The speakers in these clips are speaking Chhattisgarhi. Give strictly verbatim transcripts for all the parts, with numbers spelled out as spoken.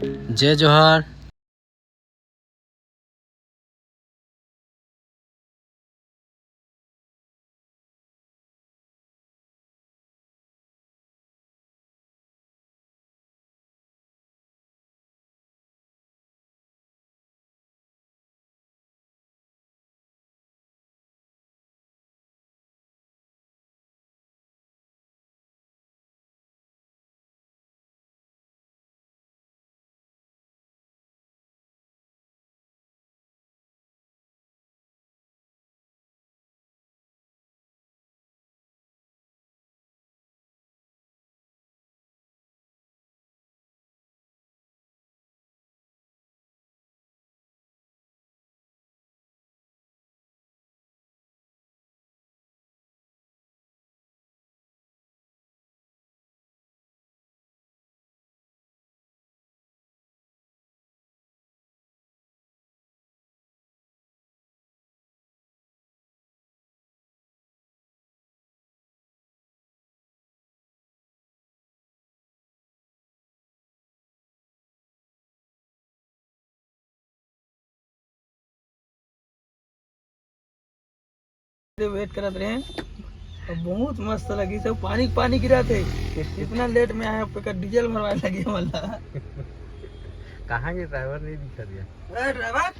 जय जोहार। वेट करत रहे। अब बहुत मस्त लगी, सब पानी पानी गिरा थे। इतना लेट में आया, ओकर डीजल भरवाए लगे वाला। कहाँ के ड्राइवर नहीं दिखा दिया? अरे ड्राइवर।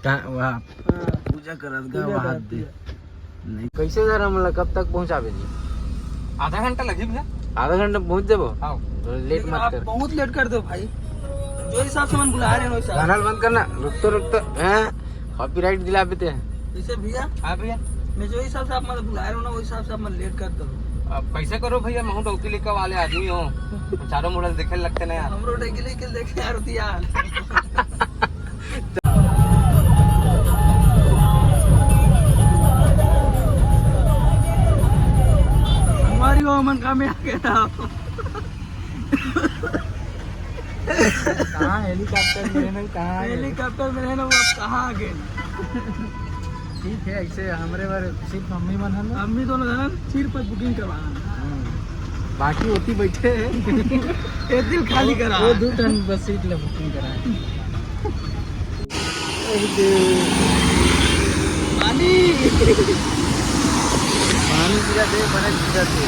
कहाँ? वहाँ हाँ। पूजा करत गा, पूजा वहाँ करत दे। पूजा। नहीं। कैसे जरा, मतलब, कब तक पहुँचावे जी? आधा घंटा लगी भैया। आधा घंटा में पहुँच देबो? हाँ। तो लेट लेकिन मत आप कर। बहुत लेट कर दो भाई, जो हिसाब से मन बुला रहे हैं वैसा। गाना बंद करना, रुक तो, रुक तो। हैं? कॉपीराइट दिला देते हैं। जैसे भैया, हाँ भैया। मैं जो हिसाब से आप मतलब बुला रहे हो ना, वो हिसाब से आप मतलब लेट कर दो। अब कैसे करो भैया, मैं हूँ डौकी लेकर वाले आदमी हो, चारों मॉडल देखे लगते ना यार। हमरो डौकी लेके देखे यार होती यार। हमारी वो मन का में आ गया। कहाँ हेलीकॉप्टर में है ना, कहाँ है? हेलीकॉप्टर में है ना, वो अब कहाँ आ गए? ठीक है, ऐसे हमरे बारे सिर्फ मम्मी मन है ना? मम्मी दोनों जन सिर्फ बुकिंग करवाना। हाँ। बाकी ओती बैठे हैं। ये दिल खाली वो, करा। वो दो ठन बस सीट ले बुकिंग करा है। पानी। पानी गिरा दे, बड़ा गिरा दे।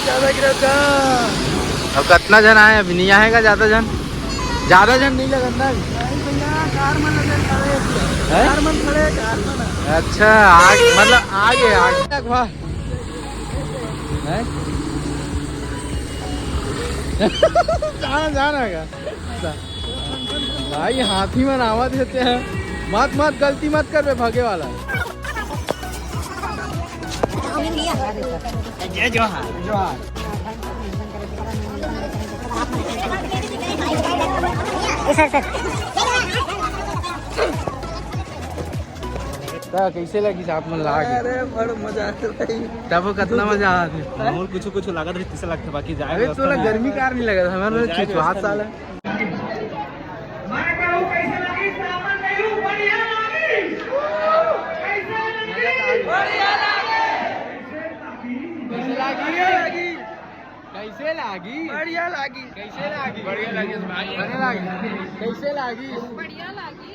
ज्यादा गिरा था। अब कितना जन आए? अभी नहीं आएगा ज्यादा जन, ज्यादा जन नहीं लगा ना अभी। नहीं भैया, कार में लगे खड़े हैं। हैं? कार में खड़े, कार में। अच्छा, आग, मतलब आगे, आगे तक हुआ। हैं? कहाँ जाना है? भाई, हाथी मन आवा देते हैं। मत, मत, गलती मत करबे, भागे वाला। जय जोहार। जोहार। त कैसे लगी आप मन ला के? अरे, बड़ मजा आ गया भाई। तब वो कितना मजा आ गया। माहौल कुछ, कुछ लागत रही, तैसे लगता, बाकी जाए अरे, व्यवस्था तोला नहीं। गर्मी कार नहीं लगा, हमारे तो जाए चिचवात व्यवस्था साल नहीं। है। कैसे लागी? कैसे लागी? बढ़िया लागी। कैसे लागी? बढ़िया लागी भाई। बढ़िया लागी। कैसे लागी? बढ़िया लागी।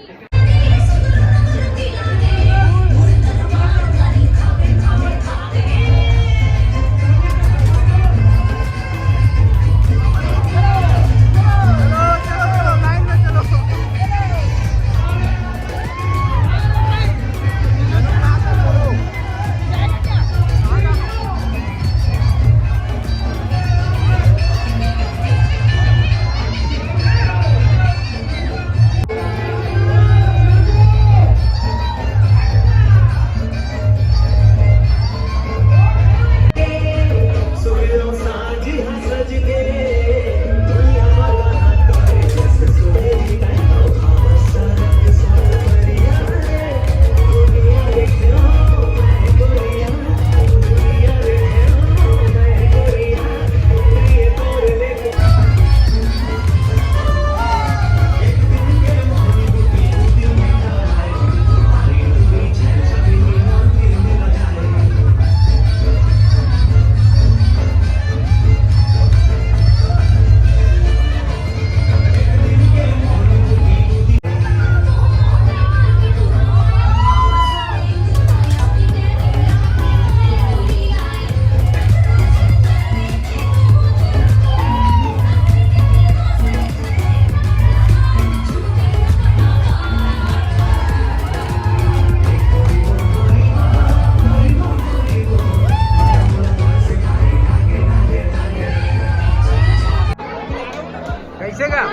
कैसे का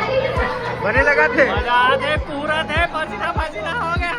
बने लगा थे? मजा आ थे, पूरा थे, पसीना पसीना हो गया।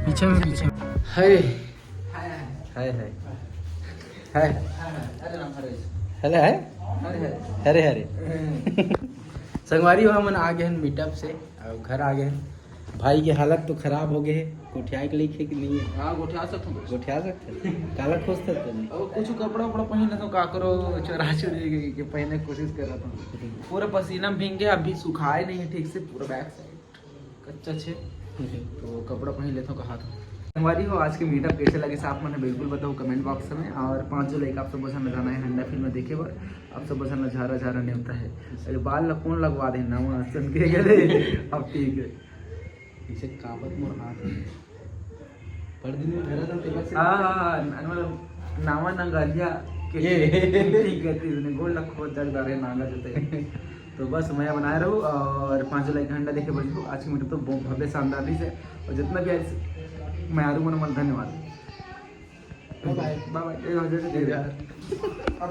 पीछे में, पीछे में। हाय। हाय, हाय। हाय। अरे राम, हरे। हरे, हाय। हरे, हरे। हरे, हरे। संगवारी हो, हमन आ गए हैं मीटअप से, और घर आ गए हैं। भाई के हालत तो खराब हो गए है, गोठियाए के लइक हे कि नहीं है? हाँ, गोठिया सकथों। गोठिया सकथे? काला खोजथे तो नहीं? अब कुछ कपड़ा उपड़ा पहन लेथों, काकरो चोरा चोरी के, के पहने के कोशिश कर रहा था। पूरा पसीना में भींग गया, अभी सुखाए नहीं है ठीक से, पूरा बैक साइड कच्चा छे। तो कपड़ा पहन लेथों, कहा था। संगवारी हो, आज के मीटअप कैसे लगे, आप मन बिल्कुल बताओ कमेंट बॉक्स में। और पाँच जुलाई का आप सब झन जाना है हंडा फिल्म देखे बर। आप सब झन ला झारा झारा नेवता है। अरे बाल ला कौन लगवा दे, नवा सन के गले। अब ठीक है। पीछे कांपत मोर हाथ है। पर दिन में धरा था तेरा से। हाँ, हाँ, हाँ, मतलब नावा नंगरिया के ये। ठीक है, तीन गोल लख बहुत जगदार है नांगा जते। तो बस मया बनाए रहो और पाँच जुलाई का हंडा देखे बजो। आज की मीटअप तो बहुत भव्य शानदार रही है। और जितना भी आज मैं आरू मन, मन धन्यवाद। बाय बाय। बाय बाय।